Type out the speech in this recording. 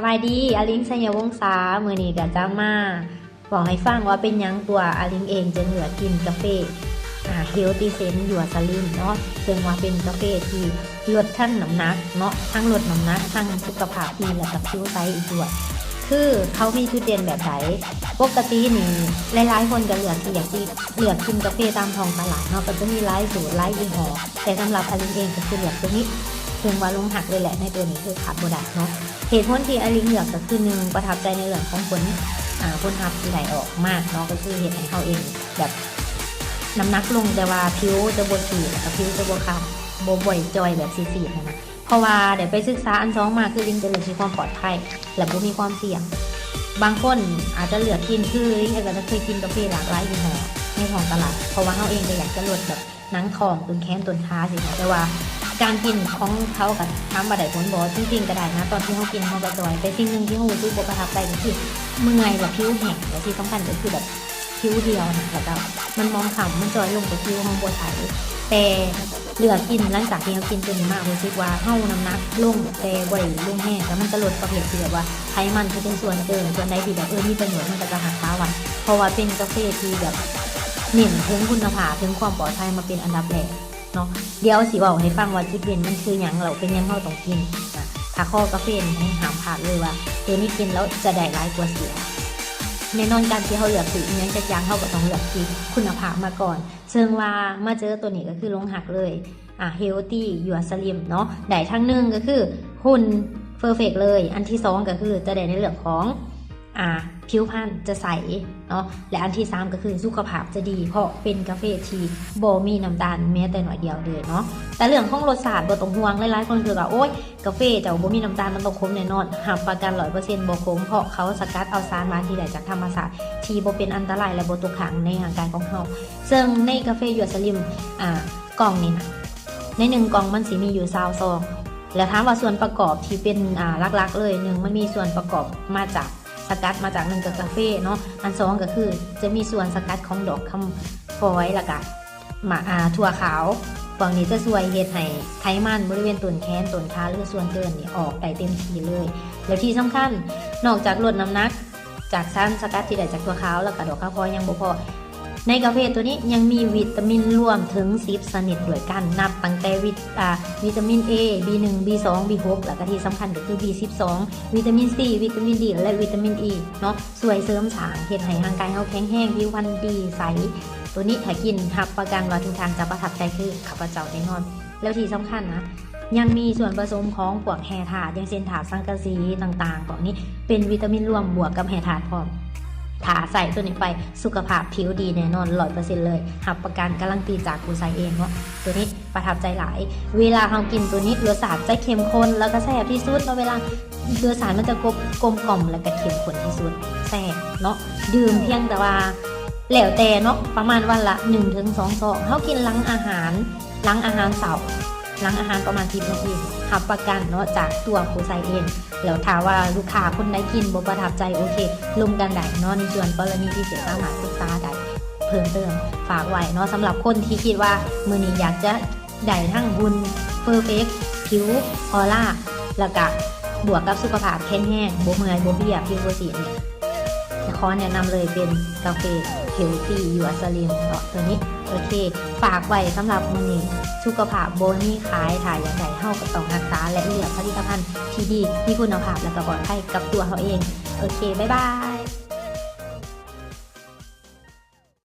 ສະບາຍດີ ອາລິງ ໄຊຍະວົງສາ. ມື້ນີ້ກໍຈະມາເວົ້າໃຫ້ຟັງວ່າເປັນຫຍັງຕົວອາລິງເອງຈຶ່ງເລືອກກິນກາເຟ ອາ Healthy Sense Your Slim ເນາະ, ເຊິ່ງວ່າເປັນກາເຟທີ່ລົດທັງນ້ຳໜັກເນາະ, ທັງລົດນ້ຳໜັກ, ທັງສຸຂະພາບດີ ແລ້ວກໍຜິວໃສອີກດ້ວຍ. ຄືເຂົາມີຈຸດເດັ່ນແບບໃດ? ປົກກະຕິນີ້ຫຼາຍໆຄົນກໍເລືອກທີ່ຢາກຊິເລືອກກິນກາເຟຕາມທ້ອງຕະຫຼາດເນາະ, ກໍຈະມີຫຼາຍສູດຫຼາຍຍີ່ຫໍ້, ແຕ່ສຳລັບອາລິງເອງກໍຄືເລືອກຕົວນີ້, ເຊິ່ງວ່າຫຼົງຮັກເລີຍແຫຼະ ໃນຕົວນີ້ຄືຂາດບໍ່ໄດ້ເນາະ. ເຫດຜົນທີ່ອາລິງເລືອກກໍຄື ໜຶ່ງ ປະທັບໃຈໃນເລື່ອງຂອງຜົນ ອາ ຜົນຮັບທີ່ໄດ້ອອກມາເນາະ, ກໍຄືເຮັດໃຫ້ເຮົາເອງແບບນ້ຳໜັກລົງ ແຕ່ວ່າຜິວຈະບໍ່ສີດ ແລ້ວກໍຜິວຈະບໍ່ຄ້ຳ ບໍ່ ບໍ່ຈ່ອຍແບບສີດໆຫັ້ນນະ. ເພາະວ່າໄດ້ໄປສຶກສາອັນສອງມາ ຄືລິງຈະເລືອກທີ່ຄວາມປອດໄພ ແລະ ບໍ່ມີຄວາມສ່ຽງ. ບາງຄົນອາດຈະເລືອກກິນ ຄືລິງກໍຈະເຄີຍກິນກາເຟຫຼາກຫຼາຍຍີ່ຫໍ້ໃນທ້ອງຕະຫຼາດ ເພາະວ່າເຮົາເອງກໍຢາກຈະລົດແບບໜັງທ້ອງ ຕົ້ນແຂນ ຕົ້ນຂາຊີ້ນະ, ແຕ່ວ່າການກິນຂອງເຂົາກໍຖາມວ່າໄດ້ຜົນບໍ່? ຈິງໆກໍໄດ້ນະ, ຕອນທີ່ເຮົາກິນເຮົາກໍຈ່ອຍ, ແຕ່ສິ່ງໜຶ່ງທີ່ເຮົາຮູ້ສຶກບໍ່ປະທັບໃຈກໍຄືເມື່ອຍ ແລະ ຜິວແຫ້ງ ແລະ ທີ່ສຳຄັນກໍຄືແບບ ຜິວຫ່ຽວນະ ແລ້ວກໍມັນໝອງຄ້ຳ ມັນຈ່ອຍລົງ ແຕ່ຜິວເຮົາບໍ່ໃສ. ແຕ່ເລືອກກິນ ຫຼັງຈາກທີ່ເຮົາກິນຕົວນີ້ມາ ຮູ້ສຶກວ່າເຮົານ້ຳໜັກລົງ ແຕ່ບໍ່ໄດ້ລົງແຮງ, ແຕ່ມັນຈະລົດປະເພດທີ່ແບບວ່າໄຂມັນທີ່ເປັນສ່ວນເກີນ, ສ່ວນໃດທີ່ແບບ ເອີ ມີປະໂຫຍດ ມັນກໍຈະຮັກສາໄວ້ ເພາະວ່າເປັນກາເຟທີ່ແບບເນັ້ນເຖິງຄຸນນະພາບ ເຖິງຄວາມປອດໄພມາເປັນອັນດັບແລກເນາະ. ດຽວຊິເວົ້າໃຫ້ຟັງວ່າຈຸດເດັ່ນມັນຄືຫຍັງ ແລ້ວເປັນຫຍັງເຮົາຕ້ອງກິນນະ. ຖ້າຄໍ່ກາເຟນີ້ໃຫ້ຫ້າມພາດເລີຍວ່າ ຕົວນີ້ກິນແລ້ວຈະໄດ້ຫຼາຍກວ່າເສຍ. ແນ່ນອນ ການທີ່ເຮົາເລືອກຊື້ອີ່ຫຍັງຈັກຢ່າງ ເຮົາກໍຕ້ອງເລືອກທີ່ຄຸນນະພາບມາກ່ອນ, ເຊິ່ງວ່າມາເຈີຕົວນີ້ກໍຄືຫຼົງຮັກເລີຍ ອາ Healthy Your Slim ເນາະ, ໄດ້ທັງ ໜຶ່ງ ກໍຄືຫຸ່ນເພີເຟັກເລີຍ, ອັນທີສອງ ກໍຄືຈະໄດ້ໃນເລື່ອງຂອງ ອາ ຜິວພັນຈະໃສເນາະ, ແລະ ອັນທີສາມ ກໍຄືສຸຂະພາບຈະດີ ເພາະເປັນກາເຟທີ່ບໍ່ມີນ້ຳຕານແມ້ແຕ່ໜ້ອຍດຽວເລີຍເນາະ. ແຕ່ເລື່ອງຂອງລົດຊາດບໍ່ຕ້ອງຫ່ວງ, ຫຼາຍໆຄົນຄິດວ່າ ໂອ້ຍ ກາເຟເຈົ້າບໍ່ມີນ້ຳຕານ ມັນຕ້ອງຂົມແນ່ນອນ. ຮັບປະກັນຮ້ອຍເປີເຊັນບໍ່ຂົມ ເພາະເຂົາສະກັດເອົາສານຫວານທີ່ໄດ້ຈາກທຳມະຊາດ ທີ່ບໍ່ເປັນອັນຕະລາຍ ແລະ ບໍ່ຕົກຄ້າງໃນຮ່າງກາຍຂອງເຮົາ. ເຊິ່ງໃນກາເຟ Your Slim ອາ ກ່ອງນີ້ນະ ໃນໜຶ່ງກ່ອງມັນຊິມີຢູ່ຊາວຊອງ, ແລ້ວຖາມວ່າສ່ວນປະກອບທີ່ເປັນ ອາ ຫຼັກໆເລີຍ, ໜຶ່ງ ມັນມີສ່ວນປະກອບມາຈາກ ສະກັດມາຈາກ ໜຶ່ງ ກໍກາເຟເນາະ, ອັນສອງ ກໍຄືຈະມີສ່ວນສະກັດຂອງດອກຄຳຝອຍ ແລ້ວກະ ມາ ອ່າ ຖົ່ວຂາວ. ພວກນີ້ຈະຊ່ວຍເຮັດໃຫ້ໄຂມັນບໍລິເວນຕົ້ນແຂນ ຕົ້ນຂາ ຫຼື ສ່ວນເກີນນີ້ອອກໄດ້ເຕັມທີ່ເລີຍ. ແລ້ວທີ່ສຳຄັນ ນອກຈາກລົດນ້ຳໜັກຈາກສານສະກັດທີ່ໄດ້ຈາກຖົ່ວຂາວ ແລ້ວກະດອກຄຳຝອຍຍັງບໍ່ພໍ, ໃນກາເຟຕົວນີ້ຍັງມີວິຕາມິນລວມເຖິງສິບຊະນິດດ້ວຍກັນ, ນັບຕັ້ງແຕ່ວິ ອ່າ ວິຕາມິນ A, B ໜຶ່ງ, B ສອງ, B ຫົກ ແລ້ວກະທີ່ສຳຄັນກໍຄື B ສິບສອງ, ວິຕາມິນ C, ວິຕາມິນ D ແລະ ວິຕາມິນ E ເນາະ. ຊ່ວຍເສີມສ້າງ ເຮັດໃຫ້ຮ່າງກາຍເຮົາແຂງແຮງ, ຜິວພັນດີ, ໃສ. ໂຕນີ້ຖ້າກິນ ຮັບປະກັນວ່າທຸກທ່ານຈະປະທັບໃຈຄືຂ້າພະເຈົ້າແນ່ນອນ. ແລ້ວທີ່ສຳຄັນນະ ຍັງມີສ່ວນປະສົມຂອງພວກແຮ່ທາດ ຢ່າງເຊັ່ນ ທາດສັງກະສີຕ່າງໆ ພວກນີ້ເປັນວິຕາມິນລວມບວກກັບແຮ່ທາດພ້ອມ. ຖ້າໃຊ້ໂຕນີ້ໄປ ສຸຂະພາບຜິວດີແນ່ນອນ ຮ້ອຍເປີເຊັນເລີຍ. ຮັບປະກັນ ກາລັນຕີຈາກຜູ້ໃຊ້ເອງເນາະ. ໂຕນີ້ ປະທັບໃຈຫຼາຍ. ເວລາເຮົາກິນໂຕນີ້ ລົດຊາດຈະເຂັ້ມຂຸ້ນ ແລ້ວກໍແຊບທີ່ສຸດເນາະ. ເວລາ ລົດຊາດມັນຈະກົມ ກົມກ່ອມ ແລ້ວກໍເຂັ້ມຂຸ້ນທີ່ສຸດ ແຊບເນາະ. ດື່ມພຽງແຕ່ວ່າ ແລ້ວແຕ່ເນາະ ປະມານວັນລະໜຶ່ງເຖິງສອງຊອງ. ເຮົາກິນຫຼັງອາຫານ ຫຼັງອາຫານເຊົ້າ ຫຼັງອາຫານປະມານສິບນາທີ. ຮັບປະກັນເນາະ ຈາກຕົວຜູ້ໃຊ້ເອງ. ແລ້ວຖ້າວ່າລູກຄ້າຄົນໃດກິນບໍ່ປະທັບໃຈ ໂອເຄ ລົມກັນໄດ້ເນາະ. ໃນສ່ວນກໍລະນີພິເສດສາມາດປຶກສາໄດ້ເພີ່ມເຕີມ. ຝາກໄວ້ເນາະ ສຳລັບຄົນທີ່ຄິດວ່າມື້ນີ້ຢາກຈະ ໄດ້ທັງຫຸ່ນເພີເຟັກ, ຜິວອອລາ ແລ້ວກະບວກກັບສຸຂະພາບແຂງແຮງ, ບໍ່ເມື່ອຍ, ບໍ່ເບຍ, ຜິວບໍ່ສີດນີ້ ຂໍແນະນຳເລີຍເປັນກາເຟ Healthy Your Slim ເນາະ ໂຕນີ້. ໂອເຄ ຝາກໄວ້ສຳລັບມື້ນີ້. ສຸຂະພາບບໍ່ມີຂາຍ, ຖ້າຢາກໄດ້ ເຮົາກໍຕ້ອງຮັກສາ ແລະ ເລືອກຜະລິດຕະພັນທີ່ດີ, ມີຄຸນນະພາບ ແລະ ກໍປອດໄພກັບຕົວເຮົາເອງ. ໂອເຄ ບາຍບາຍ.